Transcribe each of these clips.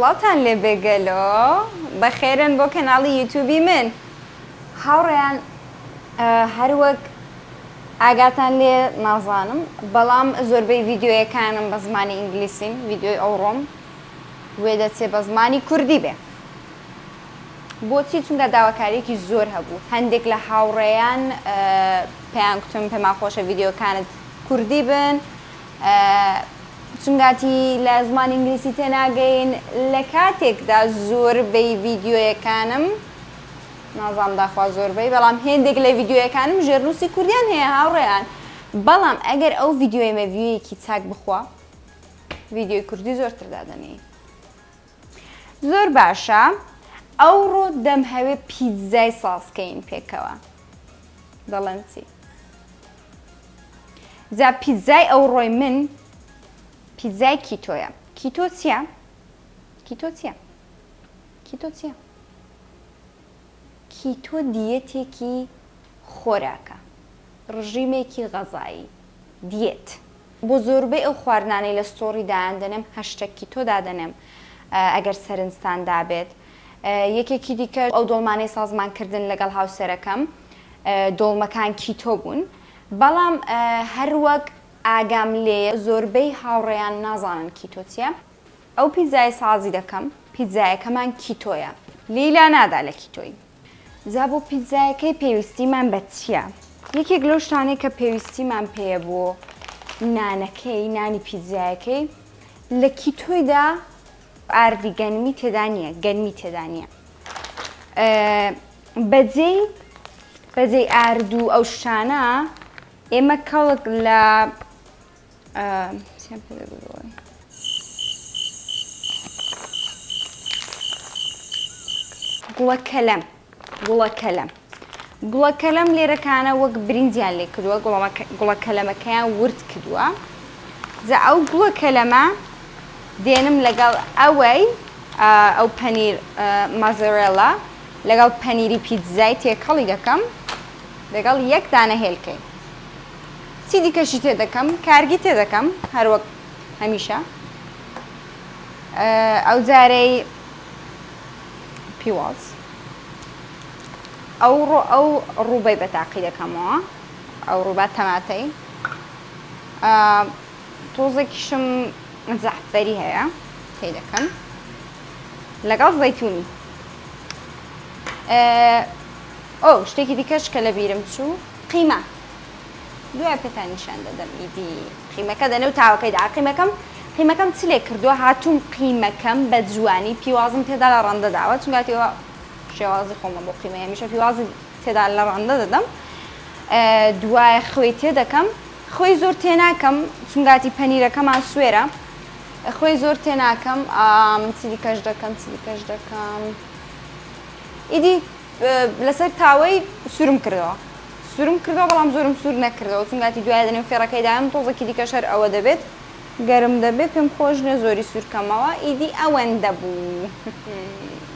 سڵاوتان لێبێ گەلۆ بەخێرن بۆ کەناڵی یوتوبی من. هاوڕێیان هەروەک ئاگاتان لێ نازانم بەڵام زۆربەی ڤیدیۆیەکانم بە زمانی ئینگلیسین ڤیدیۆی ئەوڕۆم وێدەچێ بە زمانی کوردی بێ بۆچی چونکە داواکاریەکی زۆر هەبوو هەندێک لە هاوڕێیان پێیان کوتم پێمان خۆشە ڤیدیۆکانت کوردی بن چونگاتی لە زمانی ئینگلیسی تێناگەین لە کاتێکدا زۆربەی ڤیدیۆیەکانم نازانم داخوا زۆربەی بەڵام هێندێک لە ڤیدیۆیەکانم ژێرنووسی کوردیان هەیە هاوڕێیان بەڵام ئەگەر ئەو ڤیدیۆیەمە view یەکی چاک بخوا ڤیدیۆی کوردی زۆرتر دادەنێین زۆر باشە ئەوڕۆ دەمهەوێ پیتزای سازکەین پێکەوە دەڵێن چی جا پیتزای ئەوڕۆی من پیتزای keto یە keto چییە؟ keto چییە؟ keto چییە؟ keto دیەتێکی خۆراکە ڕژیمێکی غەزایی دیەت بۆ زۆربەی ئەو خواردنانەی لە story دایان دەنێم hashtag keto دادەنێم ئەگەر سەرنجتان دابێت یەکێکی دیکە ئەو دۆڵمانەی سازمان کردن لەگەڵ هاوسەرەکەم دۆڵمەکان keto بوون بەڵام هەروەک ئاگام لێیە زۆربەی هاوڕێیان نازانن keto چیە. ئەو پیتزایە سازی دەکەم پیتزایەکەمان keto یە لێی لا نادا لە keto ی. جا بۆ پیتزایەکەی پێویستیمان بە چیە؟ یەکێک لەو شتانەی کە پێویستیمان پێیە بۆ نانەکەی نانی پیتزایەکەی لە keto یدا ئاردی گەنمی تێدا نییە گەنمی تێدا نییە بەجێی بەجێی ئارد و ئەو شتانە ئێمە کەڵک لە چیان پێ دەگوت گوڵە کەلەم گوڵە کەلەم گوڵە کەلەم لێرەکانە وەک برنجیان لێ کردووە گوڵە کەلەمەکەیان ورد کردووە جا ئەو گوڵە کەلەمە دێنم لەگەڵ ئەوەی ئەو پەنیر مازۆرێلا لەگەڵ پەنیری پیتزای تێکەڵی دەکەم لەگەڵ یەک دانە هێلکەی چی دیکەشی تێ دەکەم کارگی تێ دەکەم هەروەک هەمیشە ئەو جارەی پیواز ئەو ڕۆ ئەو ڕووبەی بە تاقی دەکەمەوە ئەو ڕووبا تەماتەی تۆزێکیشم زەعفەری هەیە تێی دەکەم لەگەڵ زەیتونی ئۆ شتێکی دیکەش کە لە بیرم چوو قیمە دوای پێتان نیشان دەدەم ئیدی قیمەکە دەنێو تاوەکەی دا قیمەکەم قیمەکەم چ لێ کردووە هاتووم قیمەکەم بە جوانی پیوازم تێدا لە ڕەندە داوە چونکاتیەوە شێوازی خۆمە بۆ قیمە هەمیشە پیوازی تێدا لە ڕەندە دەدەم دوایە خوێی تێ دەکەم خوێی زۆر تێ ناکەم چونگاتی پەنیرەکەمان سوێرە خوێی زۆر تێ ناکەم چی دیکەش دەکەم چی دیکەش دەکەم ئیدی لەسەر تاوەی سوورم کردەوە سوورم کردەوە بەڵام زۆرم سوور نەکردەوە چونگاتی دوای دەنێم فێڕەکەی دایم تۆزێکی دیکەش هەر ئەوە دەبێت گەرم دەبێت پێم خۆش نیە زۆری سوور کەمەوە ئیدی ئەوەندە بوو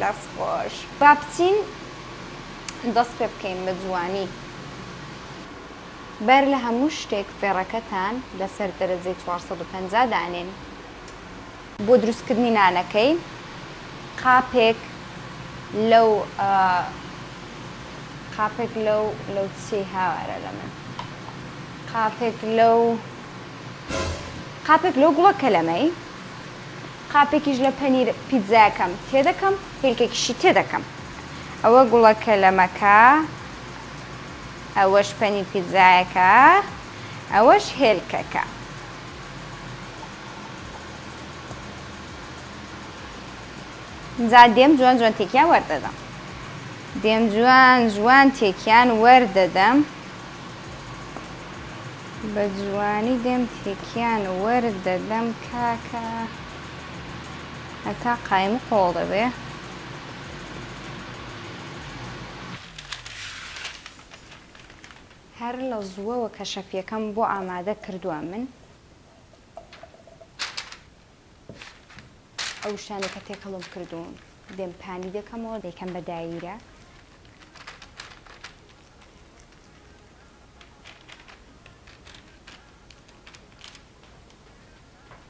دەست خۆش با بچین دەست پێ بکەین بە جوانی. بەر لە هەموو شتێک فێڕەکەتان لەسەر دەرەجەی 450 دانێن. بۆ دروستکردنی نانەکەی قاپێک لەو قاپێک لەو لەو چی هاوارە لە من قاپێک لەو قاپێک لەو گوڵە کەلەمەی قاپێکیش لە پەنیر پیتزاکەم تێدەکەم هێلکێکیشی تێدەکەم ئەوە گوڵە کەلەمەکە ئەوەش پەنیر پیتزایەکە ئەوەش هێلکەکە. جا دێم جوان جوان تێکیان وەردەدەم دێم جوان جوان تێکیان وەردەدەم بە جوانی دێم تێکیان وەردەدەم کاکە هەتا قایم و قۆڵ دەبێ. هەر لە زووەوە کە شەفیەکەم بۆ ئامادە کردووە من ئەو شتانەی کە تێکەڵم کردوون دێم پانی دەکەمەوە دەیکەم بە دایرە.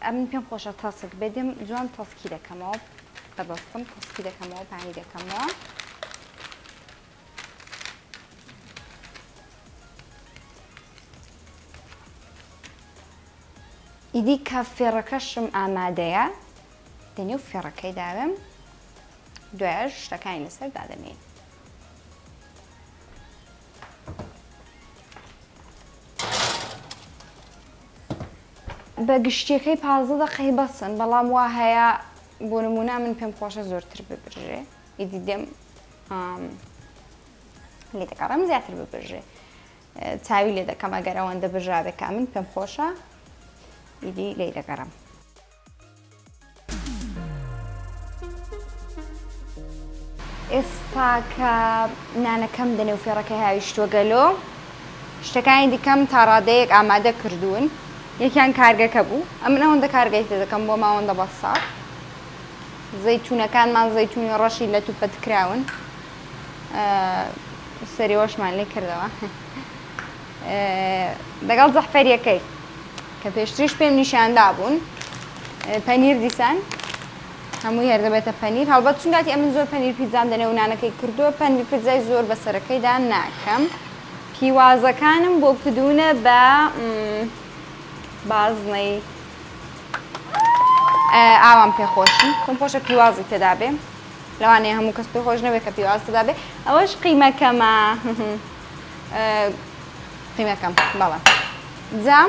ئەمن پێم خۆشە تەسک بێ دێم جوان تەسکی دەکەمەوە. بە دەستم تەسکی دەکەمەوە پانی دەکەمەوە. ئیدی کە فێڕەکەشم ئامادەیە دەنێو فێڕەکەی داوێم دوایش شتەکانی لەسەر دادەنێین. بە گشتیەکەی 15 دەقەی بەسن بەڵام وا هەیە بۆ نمونە من پێم خۆشە زۆرتر ببرژێ ئیدی دێم لێ دەگەڕێم زیاتر ببرژێ چاوی لێ دەکەم ئەگەر ئەوەندە برژابێ کە من پێم خۆشە ئیدی لێی دەگەڕم. ئێستا کە نانەکەم دەنێو فێڕەکەی هاویشتووە گەلۆ شتەکانی دیکەم تا ڕادەیەک ئامادە کردوون یەکیان کارگەکە بوو ئەمن ئەوەندە کارگەی تێ دەکەم بۆ ماوەندە بەسە زەیتونەکانمان زەیتونی ڕەشی لە توپەت کراون سەریوەشمان لێ کردەوە دەگەڵ زەحفەریەکەی کە پێشتریش پێم نیشاندا بوون پەنیر دیسان هەمووی هەر دەبێتە پەنیر هەڵبەت چونکاتی ئەمن زۆر پەنیر پیتزام دەنێ و نانەکەی کردووە پەنیر پیتزای زۆر بەسەرەکەیدا ناکەم پیوازەکانم بۆ کردوونە بە بازنەی ئاوام پێخۆشن پێم خۆشە پیوازی تێدا بێ لەوانەیە هەموو کەس پێ خۆش نەبێت کە پیواز تێدا بێ ئەوەش قیمەکەمە قیمەکەم بەڵێ جا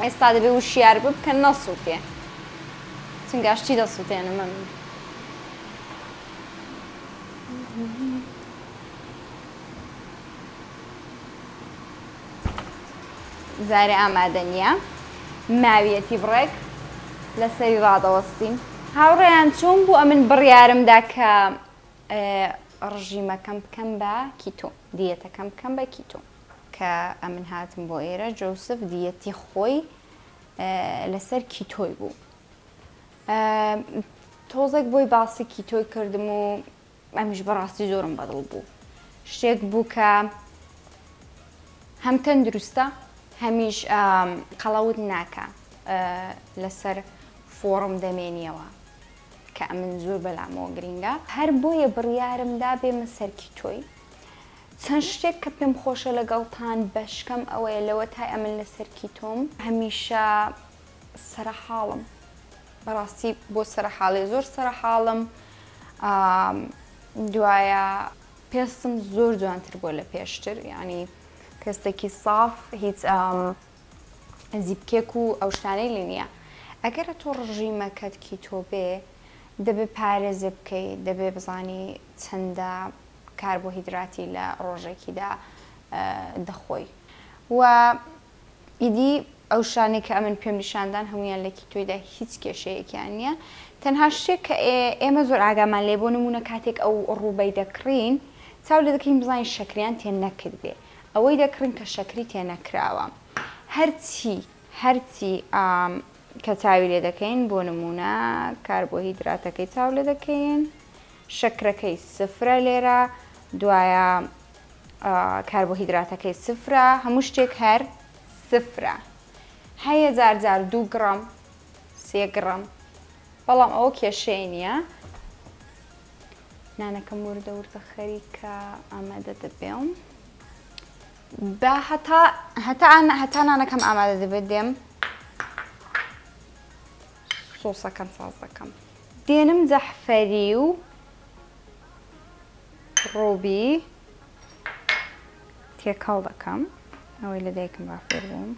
ئێستا دەبێ وشیار بب کە نەسووتێ چونکە شتی دەسووتێنم من جارێ ئامادە نییە ماویەتی بڕێک لەسەری ڕادەوەستین هاوڕێیان چۆن بوو ئەمن بڕیارمدا کە ڕژیمەکەم بکەم بە keto دیەتەکەم بکەم بە keto. کە ئەمن هاتم بۆ ئێرە جۆسف دیەتی خۆی لەسەر keto ی بوو. تۆزێک بۆی باسی keto ی کردم و ئەمیش بەڕاستی زۆرم بەدڵ بوو. شتێک بوو کە هەم تەندروستە هەمیش قەڵەوت ناکا لەسەر فۆڕم دەمێنیەوە. کە ئەمن زۆر بەلامەوە گرینگە. هەر بۆیە بڕیارم دا بێمە سەر keto ی. چەند شتێک کە پێم خۆشە لەگەڵتان بەشکەم ئەوەیە لەوەتای ئەمن لەسەر keto م هەمیشە سەرەحاڵم بەڕاستی بۆ سەرەحاڵێ زۆر سەرەحاڵم دوایە پێستم زۆر جوانتر بووە لە پێشتر یعنی پێستێکی ساف هیچ زیپکێک و ئەو شتانەی لێ نییە. ئەگەر تۆ ڕژیمەکەت keto بێ دەبێ پارێزێ بکەی دەبێ بزانی چەندە کاربۆهیدراتی لە ڕۆژێکیدا دەخۆی و ئیدی ئەو شتانەی کە ئەمن پێم نیشاندان هەمویان لە keto یدا هیچ کێشەیەکیان نییە تەنها شتێک کە ئێمە زۆر ئاگامان لێ بۆ نمونە کاتێک ئەو ڕووبەی دەکڕین چاو لێ دەکەین بزانین شەکریان تێ نەکردبێ ئەوەی دەکڕین کە شەکری تێ نەکراوە هەرچی هەرچی کە چاوی لێ دەکەین بۆ نمونە کاربۆهیدراتەکەی چاو لێ دەکەین شەکرەکەی سفرە لێرە دوایە کاربۆهیدراتەکەی سفرە هەموو شتێک هەر سفرە هەیە جار جار دوو گڕام سێ گڕام بەڵام ئەوە کێشەی نییە نانەکەم وردە وردە خەریکە ئامادە دەبێ بە هەتا هەتا هەتا نانەکەم ئامادە دەبێت دێم سۆسەکەم ساز دەکەم دێنم جەحفەری و ڕۆبی تێکەڵ دەکەم ئەوەی لە دایکم ڕافێر بووم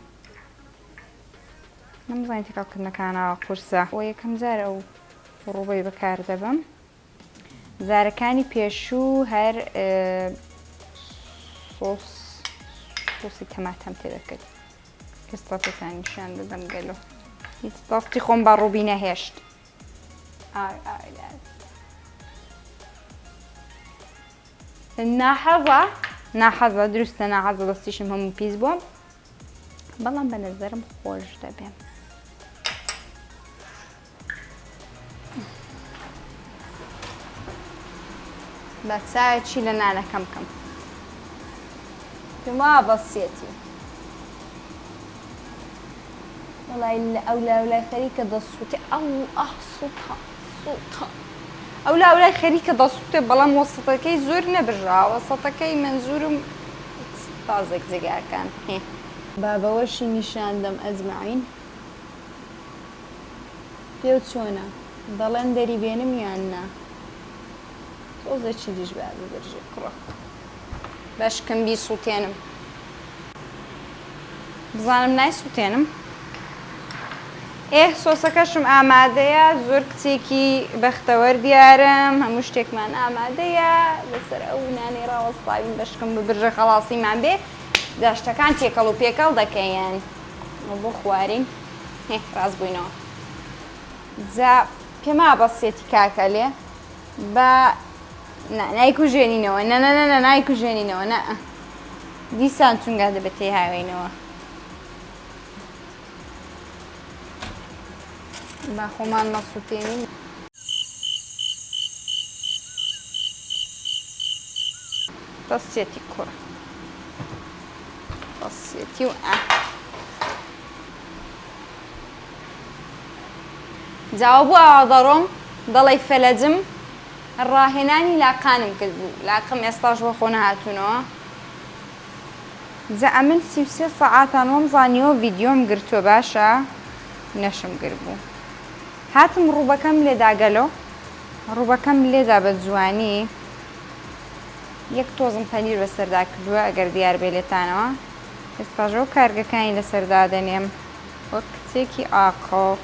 نەمزانی تێکەڵکردنەکانەوە قورسە بۆ یەکەم جار ئەو ڕووبەی بەکار دەبم جارەکانی پێشوو هەر سۆس سۆسی تەماتەم تێدەکرد ئێستا پێتان نیشان دەدەم گەلۆ هیچ دەستی خۆم بە ڕووبی نەهێشت ئای ئای ناحەزە ناحەزە دروستە ناحەزە دەستیشم هەموو پیس بووە بەڵام بە نەزەرم خۆش دەبێ. بە چایەکی لە نانەکەم بکەم پێم وا بەسیەتی وڵی لە ئەو لاولای خەریکە دەسووتێ ئەو ئاه سووتا. سووتا. ئەولا ئەولای خەریکە دەسووتێ بەڵام وەسەتەکەی زۆر نەبرژا وەسەتەکەی مەنزورم تازێک جێگاکان هێ. با بەوەشی نیشان دەم ئەجمەعین. پێو چۆنە؟ دەڵێن دەری بێنم یان نا؟ تۆزێکی دیش با ببرژێ کوڕە. بەشکم بیسووتێنم. بزانم نایسووتێنم. ئێه سۆسەکەشم ئامادەیە زۆر کچێکی بەختەوەر دیارم هەموو شتێکمان ئامادەیە لەسەر ئەو نانەی ڕاوەستاوین بەشکم ببرژە خەڵاسیمان بێ جا شتەکان تێکەڵ و پێکەڵ دەکەین بۆ خوارین هێ ڕاست بووینەوە جا پێما بەسێتی کاکە لێ با نا نایکوژێنینەوە نە نە نە نایکوژێنینەوە نە دیسان چونگا دەبێت تێی هاوێینەوە با خۆمان نەسووتێنین. بەسیەتی کوڕ بەسیەتی و ئە جاوە بوو ئاوا دەڕۆم دەڵێی فەلەجم ڕاهێنانی لاقانم کرد بوو لاقم ئێستاش بۆ خۆ نەهاتوونەوە جا ئەمن 33 سەعاتان وەم زانیەوە ڤیدیۆم گرتووە باشە نەشم گربوو هاتم ڕووبەکەم لێدا گەلۆ ڕووبەکەم لێدا بە جوانی یەک تۆزم پەنیر بەسەردا کردووە ئەگەر دیار بێ لێتانەوە ئێستاژەوە کارگەکانی لەسەر دادەنێم وەک کچێکی ئاقڵ.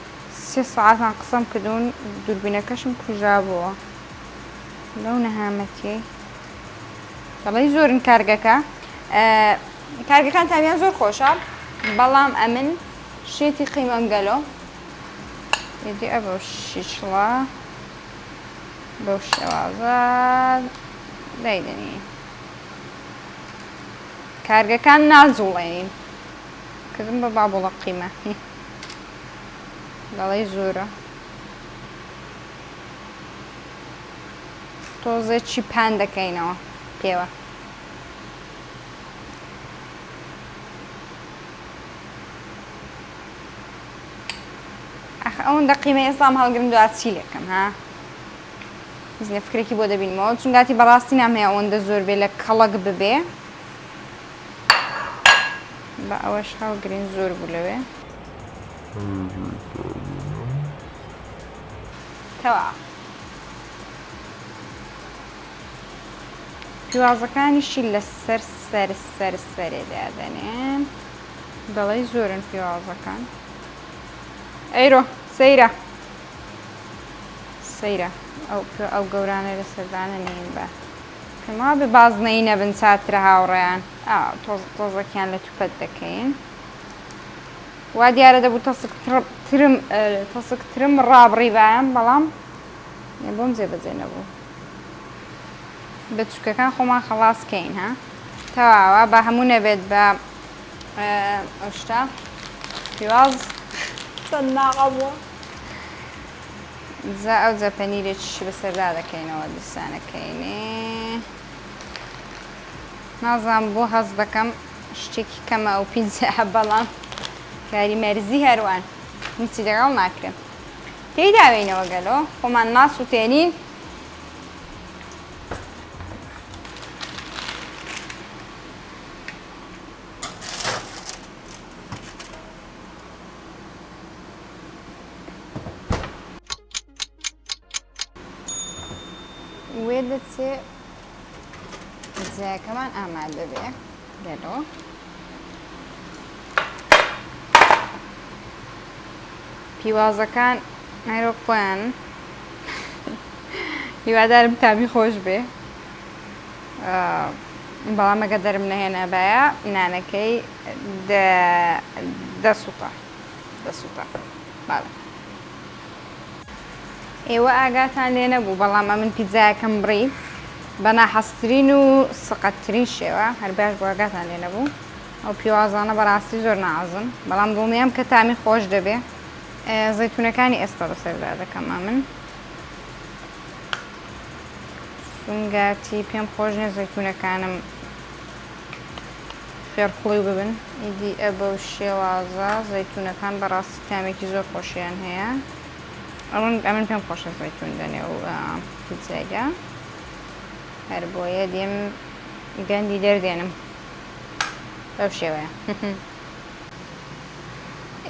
سێ سەعاتان قسەم کردوون دووربینەکەشم کوژابۆوە لەو نەهامەتیەی دەڵێی زۆرن کارگەکە کارگەکان تامیان زۆر خۆشە بەڵام ئەمن شێتی قیمەم گەلۆ ئیدی ئە بەو شیشڵە بەو شێوازە دایدەنێین کارگەکان ناجوڵێنین کردم بە بابوڵە قیمە دەڵێی زۆرە تۆزێکی پان دەکەینەوە پێوە. ئەخ ئەوەندە قیمە ئێستام هەڵگرم دوا چی لێکەم ها زنە فکرێکی بۆ دەبینمەوە چونگاتی بەڕاستی نام هەیە ئەوەندە زۆر بێ لە کەڵک ببێ بە ئەوەش هەڵگرین زۆر بوو لەوێ تەواو پیوازەکانیشی لەسەر سەر سەر سەرێ دادەنێن دەڵێی زۆرن پیوازەکان ئەیرۆ سەیرە سەیرە ئەو ئەو گەورانە لەسەردانە نین بە پێم وابێ بازنەیی نەبن چاترە هاوڕێیان تۆز تۆزەکیان لە توپەت دەکەین وا دیارە دەبوو تەسکترم تەسکترم ڕابڕیبایەم بەڵام بۆم جێبەجێ نەبوو بچووکەکان خۆمان خەڵاس کەین ها تەواوە با هەموو نەبێت بە ئەو شتە پیواز چەند ناغە بووە جا ئەوجا پەنیرێکیشی بەسەردا دەکەینەوە دیسانەکەینێ نازانم بۆ هەست دەکەم شتێکی کەمە ئەو پیتزا بەڵام کاری مەرزی هەروان هیچی لەگەڵ ناکرێ تێی داوێینەوە گەلۆ خۆمان ناسوتێنین وێ دەچێ جایەکەمان ئامادە بێ گەلۆ پیوازەکان هەرۆ خۆیان هیوادارم تامی خۆش بێ بەڵام ئەگە دەرم نەهێنابایە نانەکەی دەسوتا دەسوتا بەڵێ. ئێوە ئاگاتان لێ نەبوو بەڵام ئەمن پیتزایەکەم بڕی بە ناحەزترین و سەقەتترین شێوە هەر باش بوو ئاگاتان لێ نەبوو ئەو پیوازانە بەڕاستی زۆر ناعەزن بەڵام دڵنیام کە تامی خۆش دەبێ زەیتونەکانی ئێستا بەسەردا دەکەم ئەمن سونگاتی پێم خۆش نییە زەیتونەکانم فێرخڵیو ببن. ئیدی ئە بەو شێوازە زەیتونەکان بەڕاستی تامێکی زۆر خۆشیان هەیە. ئەمن ئەمن پێم خۆشە زەیتون لەنێو پیتزایدا هەر بۆیە دێم گەندی دەردێنم بەو شێوەیە.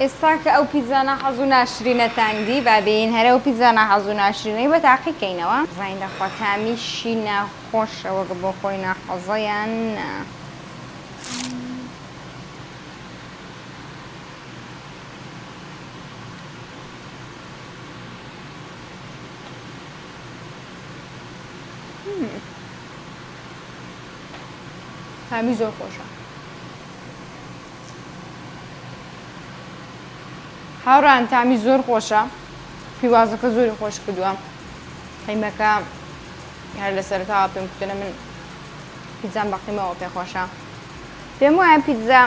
ئێستا کە ئەو پیتزا ناحەز و ناشرینەتان دی با بێین هەر ئەو پیتزا ناحەز و ناشرینەی بە تاقی کەینەوە. بزانین دەخوا تامیشی ناخۆشە وەک بۆ خۆی ناحەزە یان نا. تامی زۆر خۆشە. هاوڕان تامی زۆر خۆشە پیوازەکە زۆری خۆش کردووە قیمەکە هەر لە سەرەتاوە پێم کوتنە من پیتزام بە قیمەوە پێ خۆشە پێم وایە پیتزا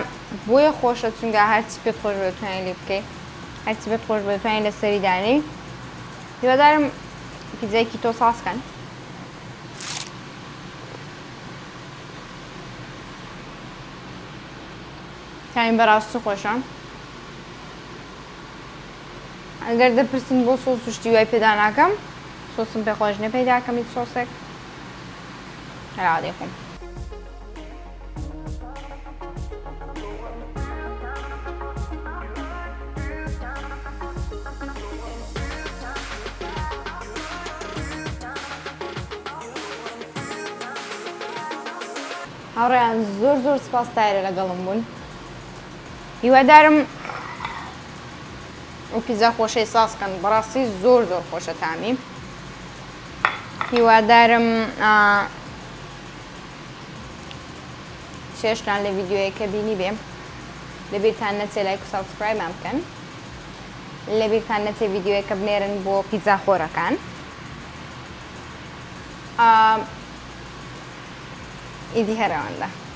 بۆیە خۆشە چونگە هەرچی پێت خۆش بێت توانین لێ بکەی هەرچی پێت خۆش بێت توانین لەسەری دانێی هیوادارم پیتزای keto ساز کەن تامی بەڕاستی خۆشە ئەگەر دەپرسن بۆ سۆس و شتی وای پێدا ناکەم سۆسم پێ خۆش نیە پەیداکەم هیچ سۆسێک هەرا دەیخۆم. هاوڕێیان زۆر زۆر سپاس تایرە لەگەڵم بوون هیوادارم ئەو پیزا خۆشەی ساز کەن بەڕاستی زۆر زۆر خۆشە تامی هیوادارم چێشتان لە ڤیدیۆیەکە بینی بێ لەبیرتان نەچێ لایک و subscribe مان بکەن لەبیرتان نەچێ ڤیدیۆیەکە بنێرن بۆ پیتزا خۆرەکان ئیدی هەر ئەوەندە.